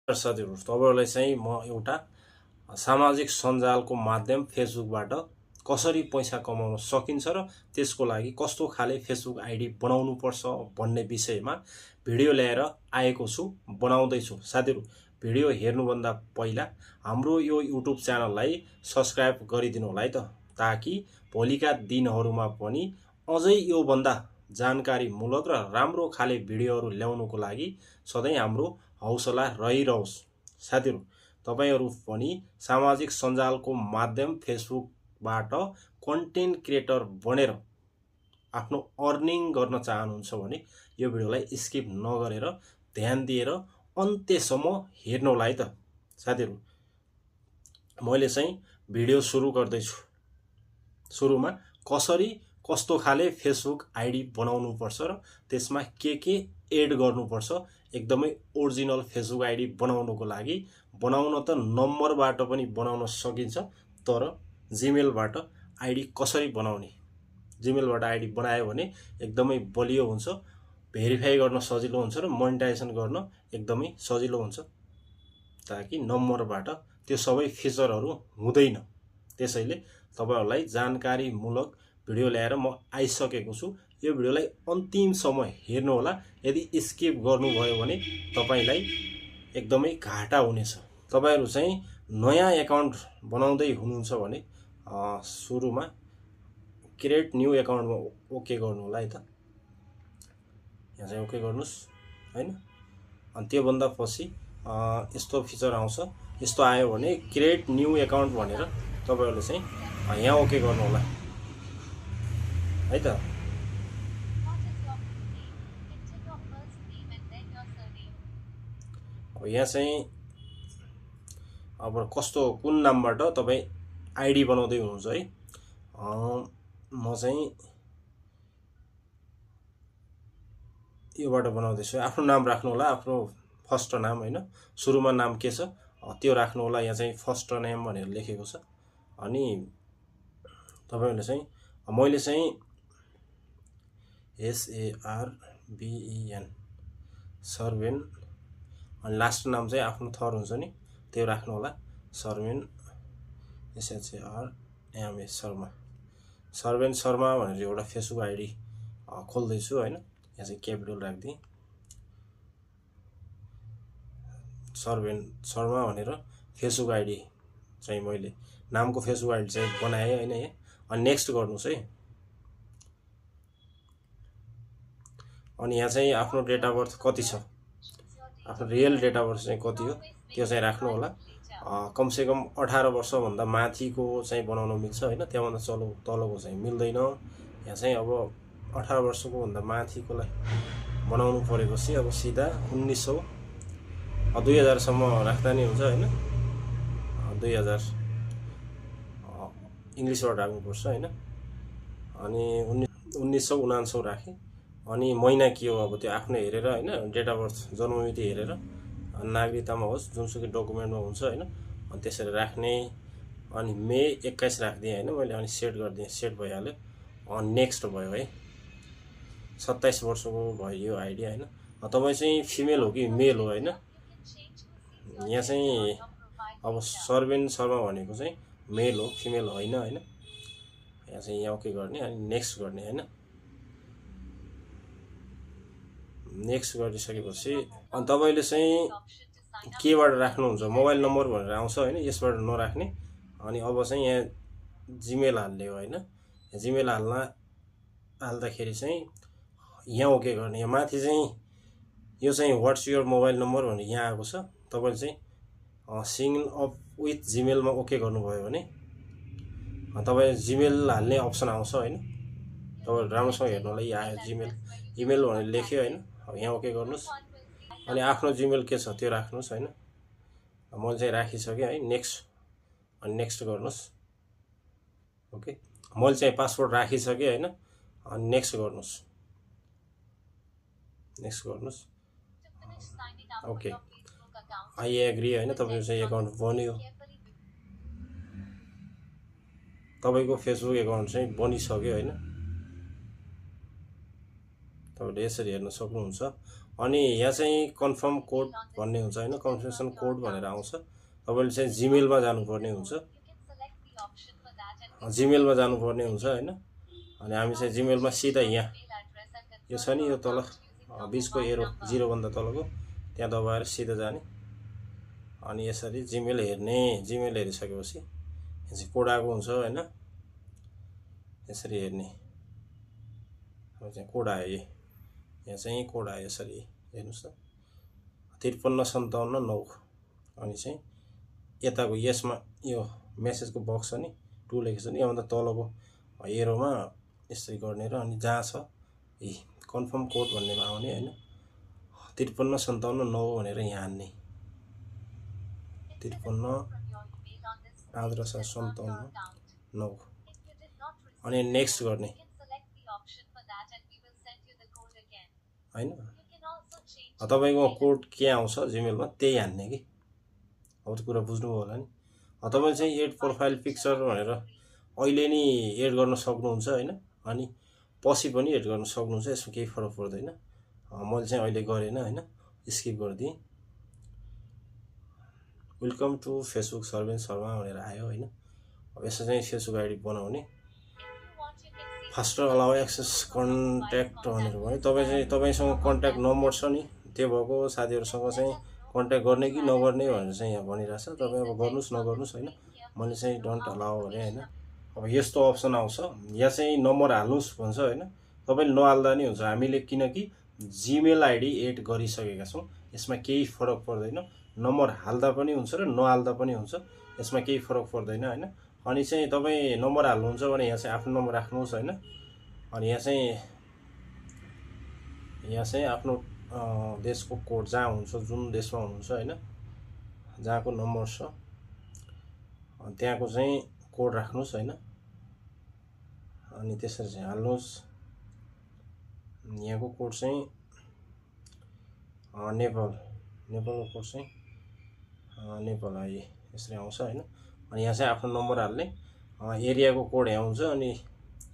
साथीहरु तपाईहरुलाई चाहिँ म एउटा सामाजिक सञ्जालको माध्यम फेसबुकबाट कसरी पैसा कमाउन सकिन्छ र त्यसको लागि कस्तो खाले फेसबुक आइडी बनाउनु पर्छ भन्ने विषयमा भिडियो ल्याएर आएको छु बनाउँदै छु। साथीहरु भिडियो हेर्नुभन्दा पहिला हाम्रो यो युट्युब च्यानललाई सब्स्क्राइब गरिदिनु होला है त, ताकि भोलिका दिनहरुमा पनि अझै यो भन्दा जानकारीमूलक र राम्रो खाले भिडियोहरु ल्याउनुको लागि सधैं हाम्रो हौसला रहिरहोस्। साथीहरु तपाईहरु पनि सामाजिक सञ्जालको माध्यम फेसबुकबाट कन्टेन्ट क्रिएटर बनेर आफ्नो अर्निङ गर्न चाहनुहुन्छ भने यो भिडियोलाई स्किप नगरेर ध्यान दिएर अन्त्यसम्म हेर्नु होला है त। साथीहरु मैले चाहिँ भिडियो सुरु गर्दै छु। सुरुमा कसरी कस्तो खाले फेसबुक आइडी बनाउनु पर्छ र त्यसमा के एड गर्नुपर्छ, एकदमै ओरिजिनल फेसबुक आइडी बनाउनको लागि बनाउन त नम्बरबाट पनि बनाउन सकिन्छ, तर जीमेलबाट आइडी कसरी बनाउने, जीमेलबाट आइडी बनायो भने एकदमै बलियो हुन्छ, भेरिफाई गर्न सजिलो हुन्छ र मोनेटाइजेसन गर्न एकदमै सजिलो हुन्छ, ताकि नम्बरबाट त्यो सबै फिचरहरु हुँदैन। त्यसैले तपाईहरुलाई जानकारीमूलक भिडियो ल्याएर म आइसकेको छु। यो भिडियोलाई अन्तिमसम्म हेर्नु होला। यदि स्किप गर्नुभयो भने तपाईलाई एकदमै घाटा हुनेछ। तपाईहरु चाहिँ नयाँ अकाउन्ट बनाउँदै हुनुहुन्छ भने सुरुमा क्रिएट न्यू अकाउन्टमा ओके गर्नु होला है त। यहाँ चाहिँ ओके गर्नुस् हैन। अनि त्यो भन्दा पछि यस्तो फिचर आउँछ। यस्तो आयो भने क्रिएट न्यू अकाउन्ट भनेर तपाईहरुले चाहिँ यहाँ ओके गर्नु होला है त। अब यहाँ चाहिँ अब कस्तो कुन नामबाट तपाई आइडी बनाउँदै हुनुहुन्छ है। म चाहिँ योबाट बनाउँदैछु। आफ्नो नाम राख्नु होला, आफ्नो फर्स्ट नाम हैन, सुरुमा नाम के छ त्यो राख्नु होला। यहाँ चाहिँ फर्स्ट नेम भनेर लेखेको छ। अनि तपाईहरुले चाहिँ मैले चाहिँ SARVEN सर्वेन अनि लास्ट नाम चाहिँ आफ्नो थर हुन्छ नि त्यो राख्नु होला। सर्वेन SHARMA शर्मा, सर्वेन शर्मा भनेर एउटा फेसबुक आइडी खोल्दै छु हैन। यहाँ चाहिँ क्यापिटल राख्दिए, सर्वेन शर्मा भनेर फेसबुक आइडी चाहिँ मैले नामको फेसबुक आइडी चाहिँ बनाए हैन। यहाँ अनि नेक्स्ट गर्नुस् है। अनि यहाँ चाहिँ आफ्नो डेट अफ बर्थ कति छ, आफ्नो रियल डेट अफ बर्थ चाहिँ कति हो त्यो चाहिँ राख्नु होला। कम से कम 18 वर्ष भन्दा माथिको चाहिँ बनाउन मिल्छ हैन, त्यहाँभन्दा तलको चाहिँ मिल्दैन। यहाँ चाहिँ अब 18 वर्षको भन्दा माथिकोलाई बनाउनु परेपछि अब सिधा 1900 2000 सम्म राख्दा नि हुन्छ हैन। 2000 इंग्लिशबाट राख्नुपर्छ हैन। अनि 1999 राखे। अनि महिना के हो अब त्यो आफ्नो हेरेर हैन, डेट अफ बर्थ जन्ममिति हेरेर नागरिकतामा होस् जुनसुकै डकुमेन्टमा हुन्छ हैन। अनि त्यसरी राख्ने। अनि मे 21 राख्दिए हैन मैले। अनि सेट गर्दिए, सेट भइहाल्यो। अनि नेक्स्ट भयो है। 27 वर्षको भयो यो आइडी हैन। तपाई चाहिँ फिमेल हो कि मेल हो हैन। यहाँ चाहिँ अब सर्वेन शर्मा भनेको चाहिँ मेल हो, फिमेल होइन हैन। यहाँ चाहिँ यहाँ ओके गर्ने अनि नेक्स्ट गर्ने हैन। नेक्स्ट गरिसकेपछि अनि तपाईले चाहिँ केबाट राख्नुहुन्छ, मोबाइल नम्बर भनेर आउँछ हैन, यसबाट नराख्ने। अनि अब चाहिँ यहाँ जीमेल हाल्ने हो हैन। जीमेल हाल्दाखेरि चाहिँ यहाँ ओके गर्ने। यहाँ माथि चाहिँ यो चाहिँ व्हाट्स योर मोबाइल नम्बर भनेर यहाँ आएको छ। तपाईले चाहिँ सिग्न अप विथ जीमेलमा ओके गर्नुभयो भने तपाई जीमेल हाल्ने अप्सन आउँछ हैन। तपाईहरु राम्रोसँग हेर्नु होला। यहाँ आयो जीमेल, इमेल भनेर लेख्यो हैन। अब यहाँ ओके गर्नुस्। अनि आफ्नो जीमेल के छ त्यो राख्नुस् हैन। मैले चाहिँ राखिसके है। नेक्स्ट अनि नेक्स्ट गर्नुस्। ओके, मैले चाहिँ पासवर्ड राखिसके हैन। अनि नेक्स्ट गर्नुस्, नेक्स्ट गर्नुस्। ओके, आई एग्री हैन। तपाईको चाहिँ अकाउन्ट बन्यो। तपाईको फेसबुक अकाउन्ट चाहिँ बनिसक्यो हैन। तपाईले यसरी हेर्न सक्नुहुन्छ। अनि यहाँ चाहिँ कन्फर्म कोड भन्ने हुन्छ होइन, कन्फर्मेसन कोड भनेर आउँछ। तपाईँले चाहिँ जिमेलमा जानुपर्ने हुन्छ, जिमेलमा जानुपर्ने हुन्छ होइन। अनि हामी चाहिँ जिमेलमा सिधा यहाँ यो छ नि, यो तल बिचको एरो जिरोभन्दा तलको त्यहाँ दबाएर सिधा जाने। अनि यसरी जिमेल हेर्ने, जिमेल हेरिसकेपछि यहाँ चाहिँ कोड आएको हुन्छ होइन, यसरी हेर्ने। अब चाहिँ कोड आयो, यहाँ चाहिँ कोड आयो, यसरी हेर्नुहोस् त 53559। अनि चाहिँ यताको यसमा यो मेसेजको बक्स छ नि, 2 लेखेको छ नि, योभन्दा तलको एरोमा यसरी गर्ने र अनि जहाँ छ कन्फर्म कोड भन्नेमा आउने होइन, 53559 भनेर यहाँ हान्ने, 5355759 अनि नेक्स्ट गर्ने होइन। तपाईँको कोड के आउँछ जिमेलमा त्यही हान्ने कि। अब त्यो कुरा बुझ्नुभयो होला नि। तपाईँले चाहिँ एड प्रोफाइल पिक्चर भनेर अहिले नि एड गर्न सक्नुहुन्छ होइन, अनि पछि पनि एड गर्न सक्नुहुन्छ, यसमा केही फरक पर्दैन। मैले चाहिँ अहिले गरेन होइन, स्किप गरिदिएँ। वेलकम टु फेसबुक सर्वेन शर्मा भनेर आयो होइन। अब यसो चाहिँ फेसबुक आइडी बनाउने, फास्टर अलाउ एक्सेस कन्ट्याक्ट भनेर भयो। तपाईँसँग कन्ट्याक्ट नम्बर छ नि, त्यो भएको साथीहरूसँग चाहिँ कन्ट्याक्ट गर्ने कि नगर्ने भनेर चाहिँ यहाँ भनिरहेछ। तपाईँ अब गर्नुहोस् नगर्नुहोस् होइन, मैले चाहिँ डोन्ट अलाउ भने होइन। अब यस्तो अप्सन आउँछ, यहाँ चाहिँ नम्बर हाल्नुहोस् भन्छ होइन, तपाईँले नहाल्दा नि हुन्छ। हामीले किनकि जिमेल आइडी एड गरिसकेका छौँ, यसमा केही फरक पर्दैन। नम्बर हाल्दा पनि हुन्छ र नहाल्दा पनि हुन्छ, यसमा केही फरक पर्दैन होइन। अनि चाहिँ तपाईँ नम्बर हाल्नुहुन्छ भने यहाँ चाहिँ आफ्नो नम्बर राख्नुहोस् होइन। अनि यहाँ चाहिँ आफ्नो देशको कोड जहाँ हुन्छ, जुन देशमा हुनुहुन्छ होइन, जहाँको नम्बर छ त्यहाँको चाहिँ कोड राख्नुहोस् होइन। अनि त्यसरी चाहिँ हाल्नुहोस्। यहाँको कोड चाहिँ नेपालको कोड चाहिँ नेपाल आए यसरी आउँछ होइन। अनि यहाँ चाहिँ आफ्नो नम्बर हाल्ने, एरियाको कोड यहाँ हुन्छ, अनि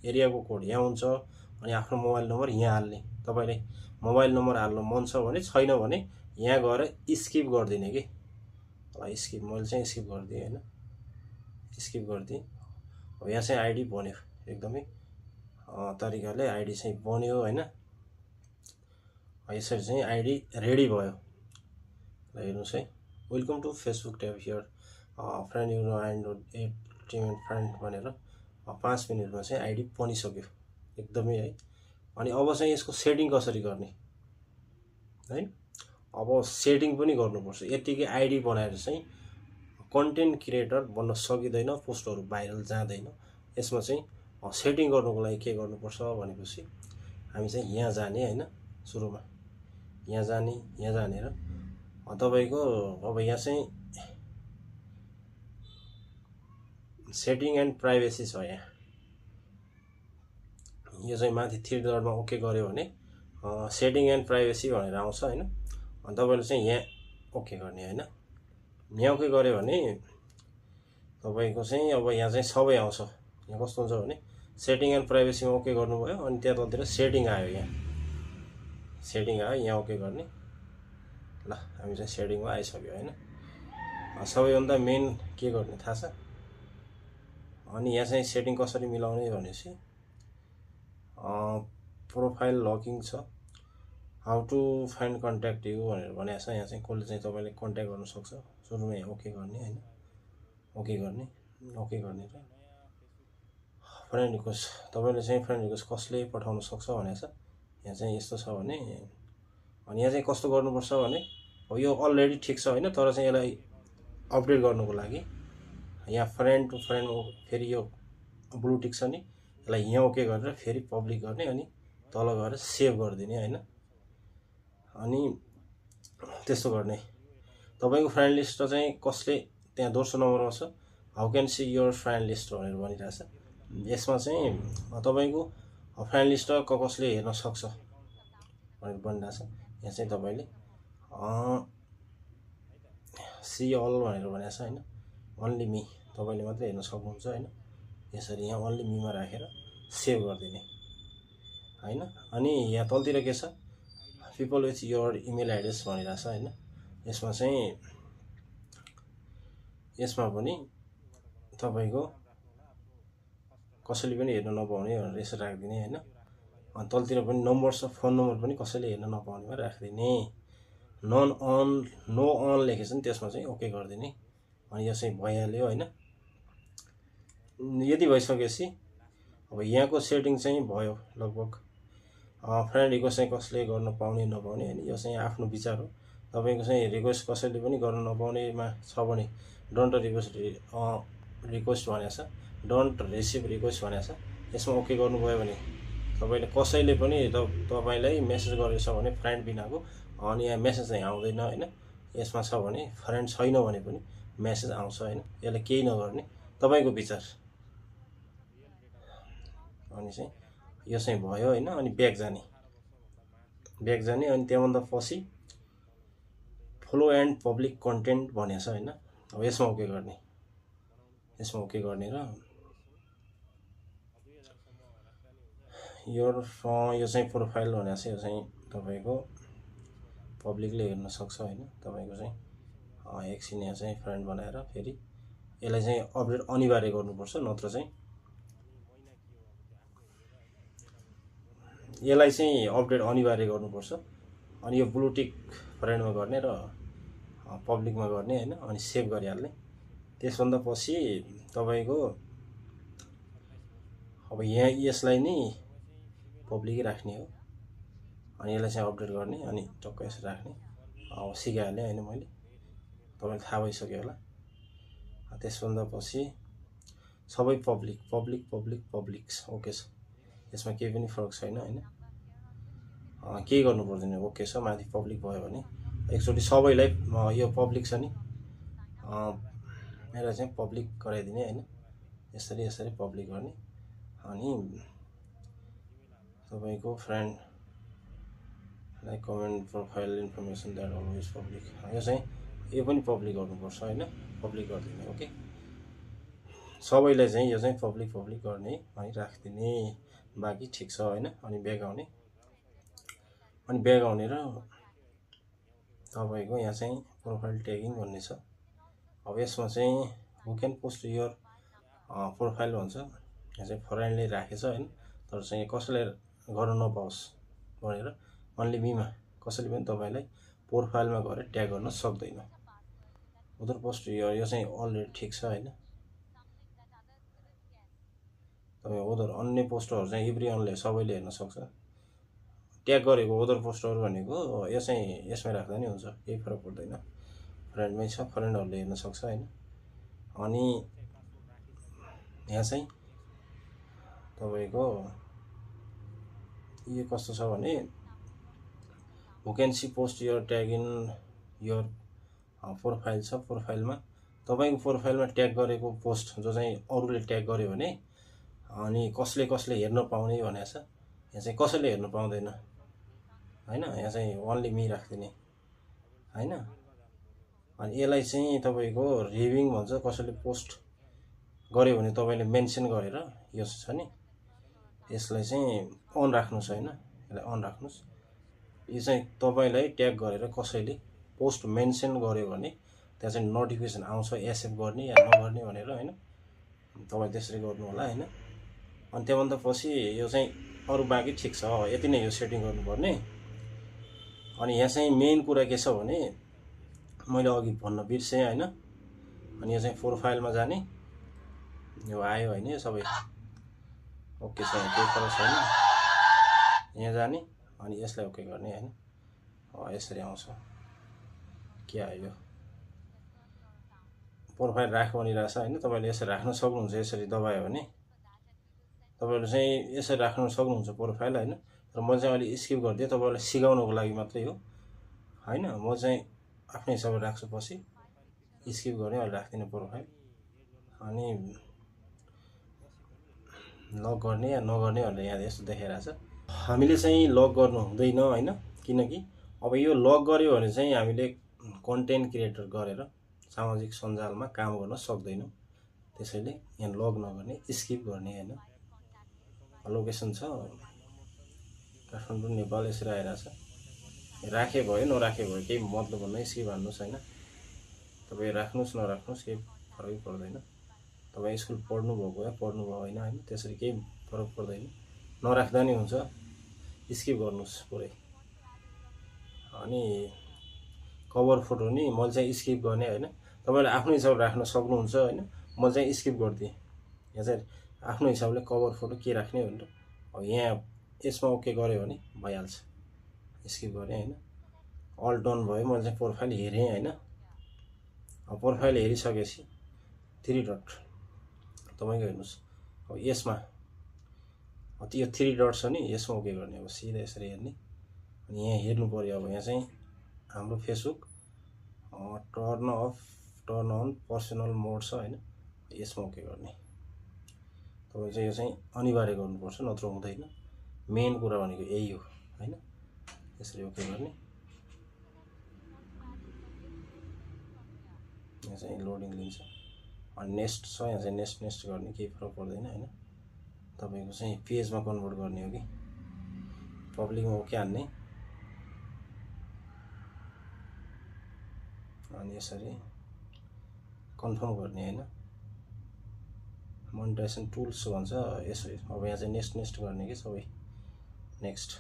एरियाको कोड यहाँ हुन्छ, अनि आफ्नो मोबाइल नम्बर यहाँ हाल्ने। तपाईँले मोबाइल नम्बर हाल्नु मन छ भने, छैन भने यहाँ गएर स्किप गरिदिने कि। स्किप, मैले चाहिँ स्किप गरिदिएँ होइन, स्किप गरिदिएँ। अब यहाँ चाहिँ आइडी बन्यो, एकदमै तरिकाले आइडी चाहिँ बन्यो होइन। यसरी चाहिँ आइडी रेडी भयो। हेर्नुहोस् है, welcome to Facebook tab here friend you know and add team and friend भनेर 5 मिनटमा चाहिँ आइडी बनिसक्यो एकदमै है। अनि अब चाहिँ यसको सेटिङ कसरी गर्ने है, अब सेटिङ पनि गर्नुपर्छ। यतिकै आइडी बनाएर चाहिँ कन्टेन्ट क्रिएटर बन्न सकिँदैन, पोस्टहरू भाइरल जाँदैन। यसमा चाहिँ सेटिङ गर्नुको लागि के गर्नुपर्छ भनेपछि हामी चाहिँ यहाँ जाने होइन, सुरुमा यहाँ जानेर तपाईँको अब यहाँ चाहिँ सेटिङ एन्ड प्राइभेसी छ। यहाँ यो चाहिँ माथि 3 डटमा ओके गऱ्यो भने सेटिङ एन्ड प्राइभेसी भनेर आउँछ होइन। अनि तपाईँले चाहिँ यहाँ ओके गर्ने होइन। यहाँ ओके गऱ्यो भने तपाईँको चाहिँ अब यहाँ चाहिँ सबै आउँछ। यहाँ कस्तो हुन्छ भने सेटिङ एन्ड प्राइभेसीमा ओके गर्नुभयो, अनि त्यहाँ तलतिर सेटिङ आयो, यहाँ सेटिङ आयो, यहाँ ओके गर्ने। ल हामी चाहिँ सेटिङमा आइसक्यो होइन। सबैभन्दा मेन के गर्ने थाहा छ। अनि यहाँ चाहिँ सेटिङ कसरी मिलाउने भनेपछि प्रोफाइल लकिङ छ, how to find contact you भनेर भनेको छ। यहाँ चाहिँ कसले चाहिँ तपाईँले कन्ट्याक्ट गर्न सक्छ। सुरुमा यहाँ ओके गर्ने होइन, ओके गर्ने र फ्रेन्ड रिक्वेस्ट, तपाईँले चाहिँ फ्रेन्ड रिक्वेस्ट कसले पठाउन सक्छ भनेको छ। यहाँ चाहिँ यस्तो छ भने, अनि यहाँ चाहिँ कस्तो गर्नुपर्छ भने अब यो अलरेडी ठिक छ होइन, तर चाहिँ यसलाई अपडेट गर्नुको लागि यहाँ फ्रेन्ड टु फ्रेन्ड फेरि यो ब्लू टिक छ नि, यसलाई यहाँ ओके गरेर फेरि पब्लिक गर्ने, अनि तल गएर सेभ गरिदिने होइन। अनि त्यस्तो गर्ने। तपाईँको फ्रेन्ड लिस्ट चाहिँ कसले त्यहाँ दोस्रो नम्बरमा छ, how can see your friend list भनेर भनिरहेछ। यसमा चाहिँ तपाईँको फ्रेन्ड लिस्ट कसले हेर्न सक्छ भनेर भनिरहेछ। यहाँ चाहिँ तपाईँले सी अल भनेर भनेको छ होइन, अन्ली मी, तपाईँले मात्रै हेर्न सक्नुहुन्छ होइन। यसरी यहाँ अन्ली मीमा राखेर सेभ गरिदिने होइन। अनि यहाँ तलतिर के छ, people with your email address भनिरहेको छ होइन। यसमा पनि तपाईँको कसैले पनि हेर्न नपाउने भनेर यसरी राखिदिने होइन। अनि तलतिर पनि नम्बर्स अफ फोन नम्बर पनि कसैले हेर्न नपाउनेमा राखिदिने। नो अन लेखेछ नि त्यसमा चाहिँ ओके गरिदिने। अनि यो चाहिँ भइहाल्यो होइन। यदि भइसकेपछि अब यहाँको सेटिङ चाहिँ भयो लगभग। फ्रेन्ड रिक्वेस्ट चाहिँ कसले गर्न पाउने नपाउने होइन, यो चाहिँ आफ्नो विचार हो। तपाईँको चाहिँ रिक्वेस्ट कसैले पनि गर्न नपाउनेमा छ भने डोन्ट रिक्वेस्ट भनेको छ, डोन्ट रिसिभ रिक्वेस्ट भनेको छ। यसमा ओके गर्नुभयो भने तपाईँले कसैले पनि तपाईँलाई मेसेज गरेछ भने फ्रेन्ड बिनाको, अनि यहाँ मेसेज चाहिँ आउँदैन होइन। यसमा छ भने फ्रेन्ड छैन भने पनि मेसेज आउँछ होइन। यसले केही नगर्ने, तपाईँको विचार। अनि चाहिँ यो चाहिँ भयो होइन। अनि ब्याक जाने अनि त्यहाँभन्दा पछि फलो एन्ड पब्लिक कन्टेन्ट भनेको छ होइन। अब यसमा ओके गर्ने र यो चाहिँ प्रोफाइल भनेको छ। यो चाहिँ तपाईँको पब्लिकले हेर्न सक्छ होइन। तपाईँको चाहिँ एकछिन यहाँ चाहिँ फ्रेन्ड बनाएर फेरि यसलाई चाहिँ अपडेट अनिवार्य गर्नुपर्छ, नत्र चाहिँ यसलाई चाहिँ अपडेट अनिवार्य गर्नुपर्छ। अनि यो ब्लु टिक फ्रेन्डमा गर्ने र पब्लिकमा गर्ने होइन। अनि सेभ गरिहाल्ने। त्यसभन्दा पछि तपाईँको अब यहाँ यसलाई नै पब्लिकै राख्ने हो। अनि यसलाई चाहिँ अपडेट गर्ने अनि टक्क यसरी राख्ने। अब सिकाइहालेँ होइन मैले, तपाईँलाई थाहा भइसक्यो होला। त्यसभन्दा पछि सबै पब्लिक्स ओके छ। यसमा केही पनि फरक छैन होइन। केही गर्नु पर्दैन, ओके छ। माथि पब्लिक भयो भने एकचोटि सबैलाई यो पब्लिक छ नि, यसलाई चाहिँ पब्लिक गराइदिने होइन। यसरी पब्लिक गर्ने। अनि तपाईँको friend like comment profile information that always public, यो पनि पब्लिक गर्नुपर्छ होइन। पब्लिक गरिदिने ओके। सबैलाई चाहिँ यो चाहिँ पब्लिक गर्ने अनि राखिदिने, बाँकी ठिक छ होइन। अनि ब्याक आउने र तपाईँको यहाँ चाहिँ प्रोफाइल ट्यागिङ भन्ने छ। अब यसमा चाहिँ who can post your profile भन्छ। यहाँ चाहिँ फ्रेन्डले राखेछ होइन, तर चाहिँ कसैले गर्न नपाओस् भनेर अन्ली मीमा कसैले पनि तपाईँलाई प्रोफाइलमा गएर ट्याग गर्न सक्दैन। उधर पोस्ट यो चाहिँ अलरेडी ठिक छ होइन। तपाईँ उधर अन्य पोस्टहरू चाहिँ एभ्री अनले सबैले हेर्न सक्छ। ट्याग गरेको उधर पोस्टहरू भनेको यो चाहिँ यसमै राख्दा नि हुन्छ, केही फरक पर्दैन। फ्रेन्डमै छ, फ्रेन्डहरूले हेर्न सक्छ होइन। अनि यहाँ चाहिँ तपाईँको यो कस्तो छ भने who can see post your tag in your profile छ। प्रोफाइलमा तपाईँको प्रोफाइलमा ट्याग गरेको पोस्ट जो चाहिँ अरूले ट्याग गर्यो भने अनि कसले हेर्न पाउने भनेको छ। यहाँ चाहिँ कसैले हेर्न पाउँदैन होइन। यहाँ चाहिँ ओन्ली मी राखिदिने होइन। अनि यसलाई चाहिँ तपाईँको रिभिङ भन्छ। कसैले पोस्ट गर्यो भने तपाईँले मेन्सन गरेर यो छ नि, यसलाई चाहिँ अन राख्नुहोस् होइन। यसलाई अन राख्नुहोस्। यो चाहिँ तपाईँलाई ट्याग गरेर कसैले पोस्ट मेन्सन गर्यो भने त्यहाँ चाहिँ नोटिफिकेसन आउँछ, एक्सेप्ट गर्ने या नगर्ने भनेर होइन। तपाईँ त्यसरी गर्नु होला होइन। अनि त्योभन्दा पछि यो चाहिँ अरू बाँकी ठिक छ, यति नै यो सेटिङ गर्नुपर्ने। अनि यहाँ चाहिँ मेन कुरा के छ भने मैले अघि भन्न बिर्सेँ होइन। अनि यो चाहिँ प्रोफाइलमा जाने, यो आयो होइन। यो सबै ओके छ, केही फरक छैन। यहाँ जाने अनि यसलाई ओके गर्ने होइन। यसरी आउँछ। के आयो प्रोफाइल राख भनिरहेछ होइन। तपाईँले यसरी राख्न सक्नुहुन्छ। यसरी दबायो भने तपाईँले चाहिँ यसरी राख्न सक्नुहुन्छ प्रोफाइल होइन। र म चाहिँ अहिले स्किप गरिदिएँ तपाईँलाई सिकाउनको लागि मात्रै हो होइन। म चाहिँ आफ्नै हिसाबले राख्छु, पछि स्किप गर्ने, अहिले राख्दिनँ प्रोफाइल। अनि लग गर्ने या नगर्ने भनेर यहाँ यस्तो देखाइरहेछ। हामीले चाहिँ लग गर्नु हुँदैन होइन। किनकि अब यो लग गऱ्यो भने चाहिँ हामीले कन्टेन्ट क्रिएटर गरेर सामाजिक सञ्जालमा काम गर्न सक्दैनौँ। त्यसैले यहाँ लग नगर्ने, स्किप गर्ने होइन। लोकेसन छ काठमाडौँ नेपाल, यसरी आइरहेछ। राखे भयो नराखे भयो केही मतलब भन्नु स्किप हान्नुहोस् होइन। तपाईँ राख्नुहोस् नराख्नुहोस् केही फरकै पर्दैन। तपाईँ स्कुल पढ्नुभएको या पढ्नुभयो होइन होइन त्यसरी केही फरक पर्दैन। नराख्दा नि हुन्छ, स्किप गर्नुहोस् पुरै। अनि कभर फोटो नि मैले चाहिँ स्किप गर्ने होइन, तपाईँले आफ्नो हिसाबले राख्न सक्नुहुन्छ होइन। मैले चाहिँ स्किप गरिदिएँ। यहाँ चाहिँ आफ्नो हिसाबले कभर फोटो के राख्ने भनेर अब यहाँ यसमा ओके गऱ्यो भने भइहाल्छ। स्किप गरेँ होइन, अल डन भयो। मैले चाहिँ प्रोफाइल हेरेँ होइन। अब प्रोफाइल हेरिसकेपछि 3 डट तपाईँको हेर्नुहोस्। अब यसमा त्यो 3 डट छ नि, यसमा ओके गर्ने। अब सिधा यसरी हेर्ने अनि यहाँ हेर्नु पऱ्यो। अब यहाँ चाहिँ हाम्रो फेसबुक टर्न अन पर्सनल मोड छ होइन, यसमा ओके गर्ने। तपाईँ चाहिँ यो चाहिँ अनिवार्य गर्नुपर्छ, नत्र हुँदैन। मेन कुरा भनेको यही हो होइन। यसरी ओके गर्ने। यहाँ चाहिँ लोडिङ लिन्छ अनि नेक्स्ट छ, यहाँ चाहिँ नेक्स्ट गर्ने, केही फरक पर्दैन होइन। तपाईँको चाहिँ पेजमा कन्भर्ट गर्ने हो कि पब्लिकमा ओके हान्ने अनि यसरी कन्फर्म गर्ने होइन। मोनेटाइजेसन टुल्स भन्छ यसरी। अब यहाँ चाहिँ नेक्स्ट गर्ने कि सबै next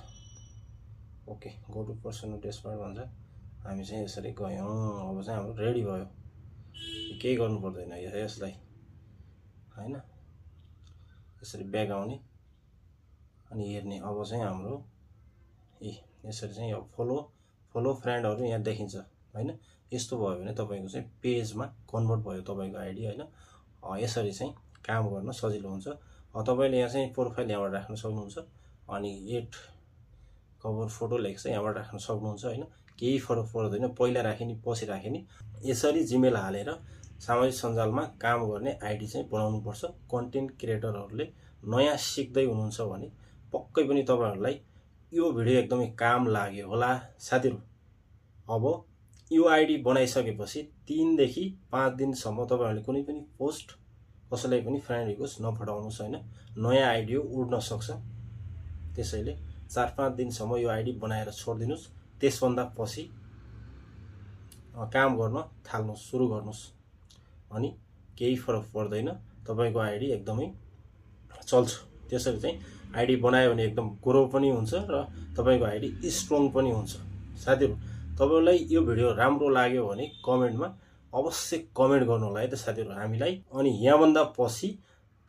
okay. Go to personal dashboard भन्छ। हामी चाहिँ यसरी गयौँ। अब चाहिँ हाम्रो रेडी भयो, केही गर्नु पर्दैन यसलाई होइन। यसरी ब्याक आउने अनि हेर्ने। अब चाहिँ हाम्रो यसरी चाहिँ अब फलो फ्रेन्डहरू यहाँ देखिन्छ होइन। यस्तो भयो भने तपाईँको चाहिँ पेजमा कन्भर्ट भयो तपाईँको आइडी होइन। यसरी चाहिँ काम गर्न सजिलो हुन्छ। तपाईँले यहाँ चाहिँ प्रोफाइल यहाँबाट राख्न सक्नुहुन्छ अनि एड कभर फोटो लेख्छ यहाँबाट राख्न सक्नुहुन्छ होइन। केही फरक पर्दैन, पहिला राखे नि पछि राखे नि। यसरी जिमेल हालेर सामाजिक सञ्जालमा काम गर्ने आइडी चाहिँ बनाउनुपर्छ। कन्टेन्ट क्रिएटरहरूले नयाँ सिक्दै हुनुहुन्छ भने पक्कै पनि तपाईँहरूलाई यो भिडियो एकदमै काम लाग्यो होला साथीहरू। अब यो आइडी बनाइसकेपछि 3 देखि 5 दिनसम्म तपाईँहरूले कुनै पनि पोस्ट कसैलाई पनि फ्रेन्ड रिक्वेस्ट नपठाउनुहोस् होइन। नयाँ आइडी हो, उड्न सक्छ। त्यसैले 4-5 दिनसम्म यो आइडी बनाएर छोडिदिनुहोस्। त्यसभन्दा पछि काम गर्न थाल्नुहोस्, सुरु गर्नुहोस् अनि केही फरक पर्दैन। तपाईँको आइडी एकदमै चल्छ। त्यसरी चाहिँ आइडी बनायो भने एकदम ग्रो पनि हुन्छ र तपाईँको आइडी स्ट्रङ पनि हुन्छ। साथीहरू तपाईँलाई यो भिडियो राम्रो लाग्यो भने कमेन्टमा अवश्य कमेन्ट गर्नु होला है त साथीहरू हामीलाई। अनि यहाँभन्दा पछि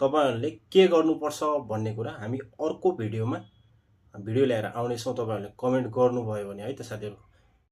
तपाईँहरूले के गर्नुपर्छ भन्ने कुरा हामी अर्को भिडियोमा ल्याएर आउनेछौँ। तपाईँहरूले कमेन्ट गर्नुभयो भने है त साथीहरू।